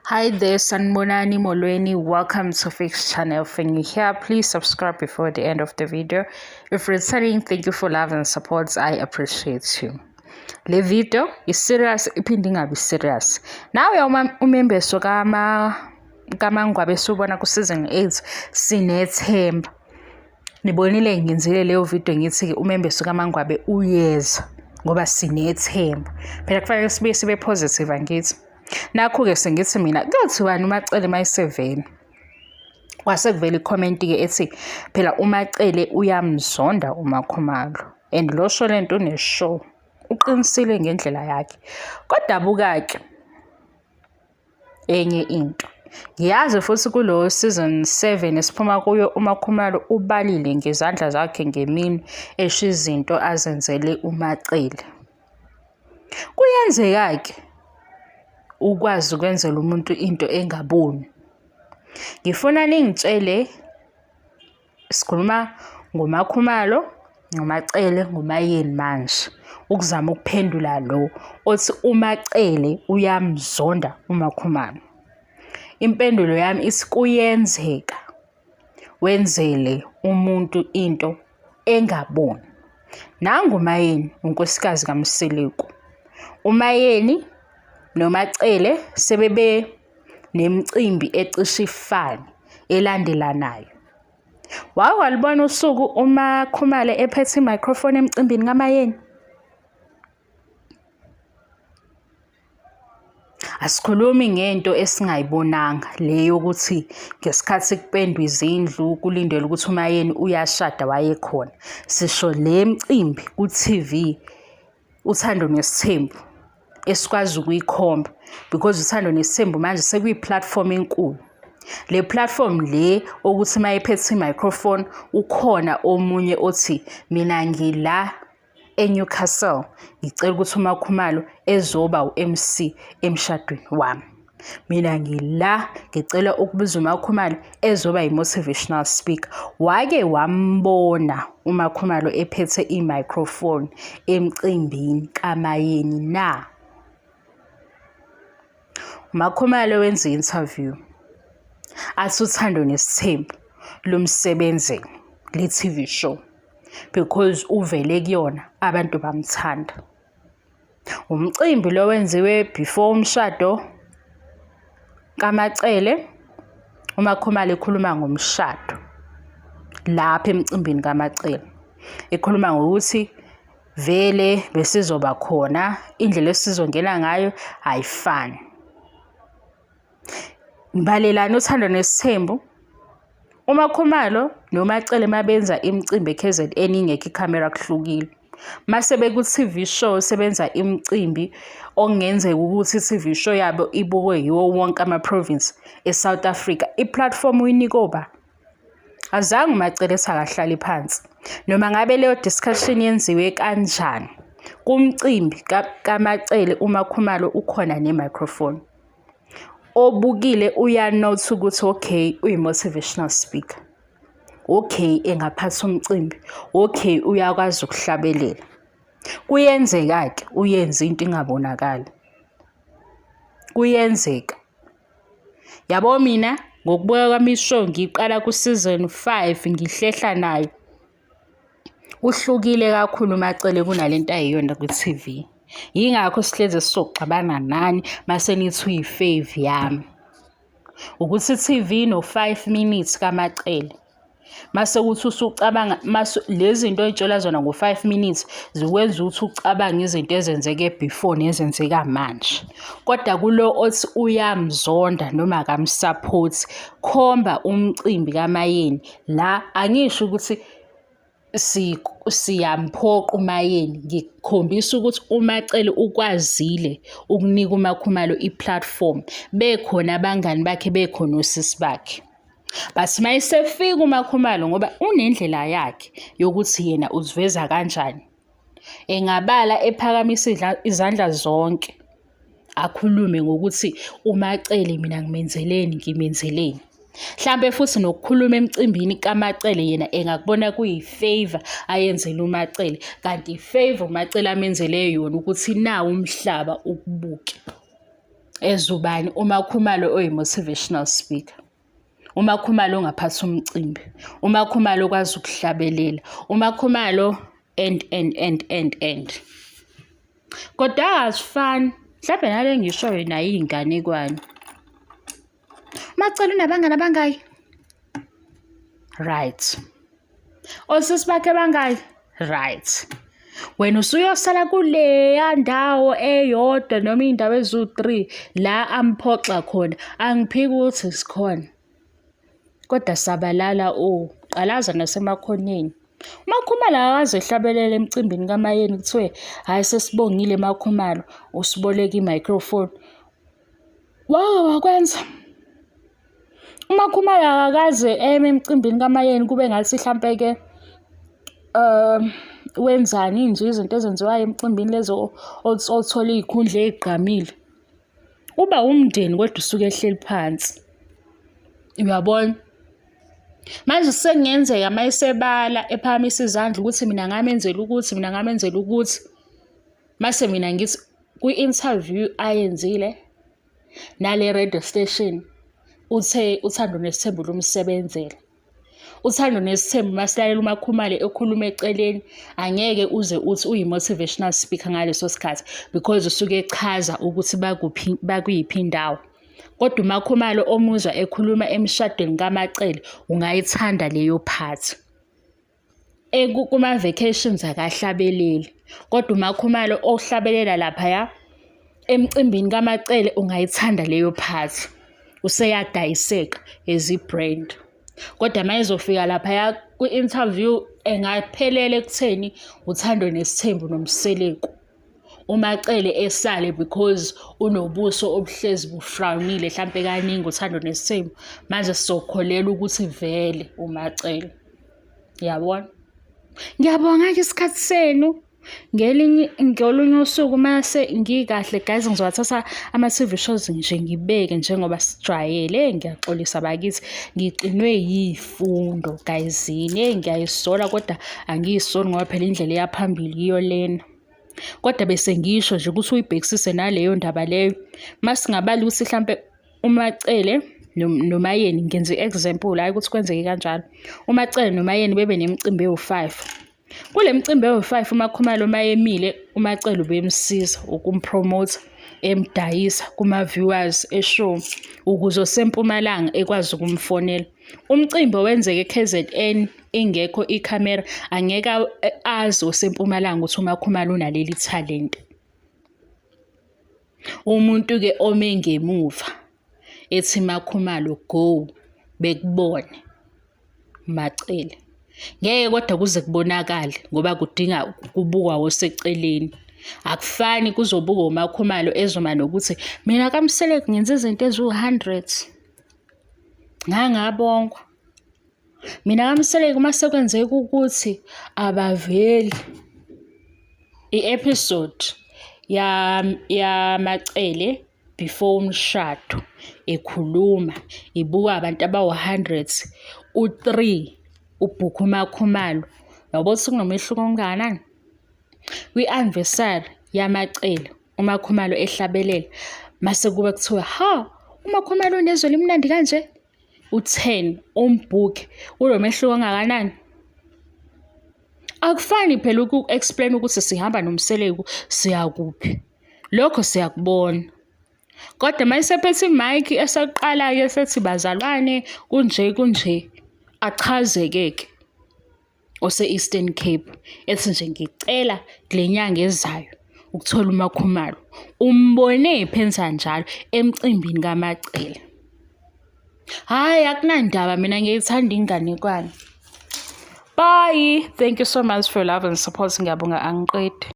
Hi there, Sanibonani Molweni. Welcome to Fix Channel. If you're here, please subscribe before the end of the video. If returning, thank you for love and support. I appreciate you. Le video is serious, iphinde ingabi serious. Nawe uma umembeso kama kaMangwabe esiwubona ku season 8 sinethemba. Nibonile ngenzile leyo video ngithi-ke umembeso kaMangwabe uyeza ngoba sinethemba. Phela kufanele sibuye sibe positive angithi. Nakhu-ke sengithi mina kuyothiwani uMaCele mayisevele. Kwase kuvela ikhomenti-ke ethi phela uMaCele uyamzonda uMaKhumalo and lo sho lento une-show. Uqinisile ngendlela yakhe. Kodwa buka-ke enye into. Ngiyazi futhi kulo season 7 esiphuma kuyo uMaKhumalo ubalile ngezandla zakhe ngeminwe esho izinto azenzele uMaCele. Kuyenzeka-ke ukwazi ukwenzela umuntu into engaboni. Ngifuna ningitshele sikhuluma ngoMaKhumalo, ngoMaCele, ngoMaYeni manje ukuzama ukuphendula lo othi uMaCele uyamzonda uMaKhumalo. Impendulo yami ithi kuyenzeka wenzele umuntu into engaboni. Nangu uMaYeni unkosikazi kaMseleku. UMaYeni noMaCele sebebe nemicimbi ecishe ifane elandelanayo. Wake walubona usuku uMaKhumalo ephethe i-microphone emcimbini kaMaYeni? Asikhulumi ngento esingayibonanga le yokuthi ngesikhathi kupendwa izindlu kulindelwe ukuthi uMaYeni uyashada wayekhona. Sisho le mcimbi ku-TV Uthando Nesithembu esikwazi ukuyikhomba because Uthando Nesithembu manje sekuyi-platform enkulu. Le platform le okuthi uma ephethe i-microphone ukhona omunye othi mina ngila eNewcastle ngicela ukuthi uMakhumalo ezoba u-MC emshadweni wami. Mina ngila ngicela ukubiza uMakhumalo ezoba yi-motivational speaker. Wake wambona uMakhumalo ephethe i-microphone emcimbini kaMayeni na? UMakhumalo wenza i-interview athi uthando nesithembu lumsebenzele le TV show because uvele kuyona abantu bamthanda. Umcimbi lo wenziwe before umshado kaMaCele, uMaKhumalo ekhuluma ngomshado lapha emcimbini kaMaCele. Ekhuluma ngokuthi vele besizoba khona, indlela esizongena ngayo ayifani. Ngibalelani uthando nesithembu? UMaKhumalo noMaCele uma benza imicimbi e-K_Z_N ingekho ikhamera kuhlukile. Mase beku-T_V show sebenza imicimbi okungenzeka ukuthi i-T_V show yabo ibukwe yiwo wonke ama-province e-South Africa, i-platform uyinika oba? Azange uMaCele ethi akahlale phansi. Noma ngabe leyo discussion yenziwe kanjani, kumcimbi kaMaCele uMaKhumalo ukhona ne-microphone. Obukile uyanotha ukuthi okay uyi-motivational speaker. Okay engaphatha umcimbi, okay uyakwazi ukuhlabelela. Kuyenzeka-ke uyenze into ingabonakali. Kuyenzeka. Yabo mina ngokubuka kwami i-show ngiqala ku-season 5 ngihlehla nayo. Uhlukile kakhulu uMaCele kunalento ayiyona kwi-TV. Yingakho sihlezi sizoxabana nani mase nithi uyi-fave yami. Ukuthi i-TV ino-five minutes kaMaCele. Mase kuthi usucabanga mase lezi zinto oy'tshela zona ngo-five minutes zikwenza ukuthi ucabange izinto ezenzeke before nezenzeka manje. Kodwa kulo othi uyamzonda noma akamsaphothi, khomba umcimbi kaMayeni la angisho ukuthi siyamphoqa uMayeni ngikhombisa ukuthi uMaCele ukwazile ukunika uMaKhumalo i-platform bekhona abangani bakhe bekhona osisi bakhe. But mayesefika uMaKhumalo ngoba unendlela yakhe yokuthi yena uziveza kanjani. Engabala ephakamisa izandla zonke akhulume ngokuthi uMaCele mina ngimenzeleni ngimenzeleni. Hlampe futhi nokukhuluma emcimbini kaMaCele yena engakubona kuyi-favour ayenzela uMaCele kanti i-favour uMaCele amenzele yona ukuthi nawu umhlaba ukubuke. Ezubani uMaKhumalo oyi-motivational speaker. UMaKhumalo ongaphatha umcimbi. UMaKhumalo okwazi ukuhlabelela. UMaKhumalo and and and and and. Kodwa asifani. Mhlawumbe nale engishoyo nayo iyinganekwane. Macele unabangani abangaki? Right. Osisi bakhe bangaki? Right. Wena usuyosala kuleya ndawo eyodwa noma iy'ndawo eziwu-three la amphoxa khona. Angiphiki ukuthi sikhona. Kodwa sabalala o, qalaza nasemakhoneni. UMakhumalo akakaze ehlabelela emcimbini kaMayeni kuthiwe hhayi sesibongile MaKhumalo usiboleka i-microphone. Wake wakwenza? UMakhumalo akakaze eme emcimbini kaMayeni kube ngathi hlampe-ke wenzani nje izinto ezenziwayo emcimbini lezo othola iy'khundla ey'gqamile. Uba umndeni kodwa usuke ehleli phansi. Uyabona? Manje sekungenzeka uma esebala ephakamisa izandla ukuthi mina ngamenzela ukuthi, mina ngamenzela ukuthi. Mase mina ngithi kwi-interview ayenzile nale radio station uthe uthando nesithembu lumsebenzela. Uthando nesithembu masilalela uMakhumalo ekhuluma eceleni angeke uze uthi uyi-motivational speaker ngaleso sikhathi because usuke echaza ukuthi bakuphi bakuyiphi indawo. Kodwa uMakhumalo omuzwa ekhuluma emshadweni kaMaCele ungayithanda leyo phathi. Kuma-vacations akahlabeleli kodwa uMakhumalo ohlabelela laphaya emcimbini kaMaCele ungayithanda leyo phathi. Useyadayiseka as i-brand. Kodwa uma ezofika laphaya kwi-interview engaphelela ekutheni uThando Nesithembu noMseleku. UMaCele esale because unobuso obuhlezi bufrawunile hlampe kaningi uThando Nesithembu. Manje sizokholelwa ukuthi vele uMaCele. Yabona? Ngiyabonga-ke isikhathi senu. Ngelinye ngolunye usuku mase ngikahle guys ngizowathatha ama-TV shows nje ngibeke njengoba sijwayele. Ngiyaxolisa bakithi ngixinwe yifundo gayizini. Eyi ngiyayisola kodwa angiyisoli ngoba phela indlela eya phambili yiyo lena. Kodwa bese ngisho nje ukuthi uyibhekisise naleyo ndaba leyo. Masingabala ukuthi hlampe uMaCele noMaYeni, ngenza i-example hhayi ukuthi kwenzeke kanjalo. UMaCele noMaYeni bebe nemicimbi ewu-five. Kule micimbi ewu-five uMaKhumalo uma emile, uMaCele ubemsiza ukumphromotha, emdayisa kuma-viewers e-show ukuze oseMpumalanga ekwazi ukumfonela. Umcimbi owenzeka e-K_Z_N ingekho ikhamera angeke azi oseMpumalanga ukuthi uMaKhumalo unaleli thalente. Umuntu-ke ome ngemuva ethi MaKhumalo go bekubone MaCele. Ngeke kodwa kuze kubonakale ngoba kudinga kubukwa oseceleni. Akufani kuzobukwa uMaKhumalo ezoma nokuthi mina kaMseleku ngenza izinto eziwu-hundred. Ngangabongwa. Mina kaMseleku uma sekwenzeka ukuthi abaveli i-episode yaMaCele before umshado ekhuluma ibukwa abantu abawu-hundreds, u-three ubhukha uMaKhumalo. Uyabona ukuthi kunomehluko omngakanani? Kwi-anniversary yaMaCele uMaKhumalo ehlabelela mase kuba kuthiwa ha uMaKhumalo unezwi elimnandi kanje. U-10 umbhuke unomehluko ongakanani? Akufani phela uku-explain ukuthi sihamba noMseleku siyakuphi. Lokho siyakubona. Kodwa uma esephethe imayikhi eseqala-ke esethi bazalwane kunje kunje achazeke-ke. Ose-Eastern Cape ethi nje ngicela kule nyanga ezayo ukuthola uMakhumalo. Umbonephi enza njalo emcimbini kaMaCele? Hhayi akunandaba mina ngiyayithanda inganekwane. Bye. Thank you so much for love and support. Ngiyabonga angiqedi.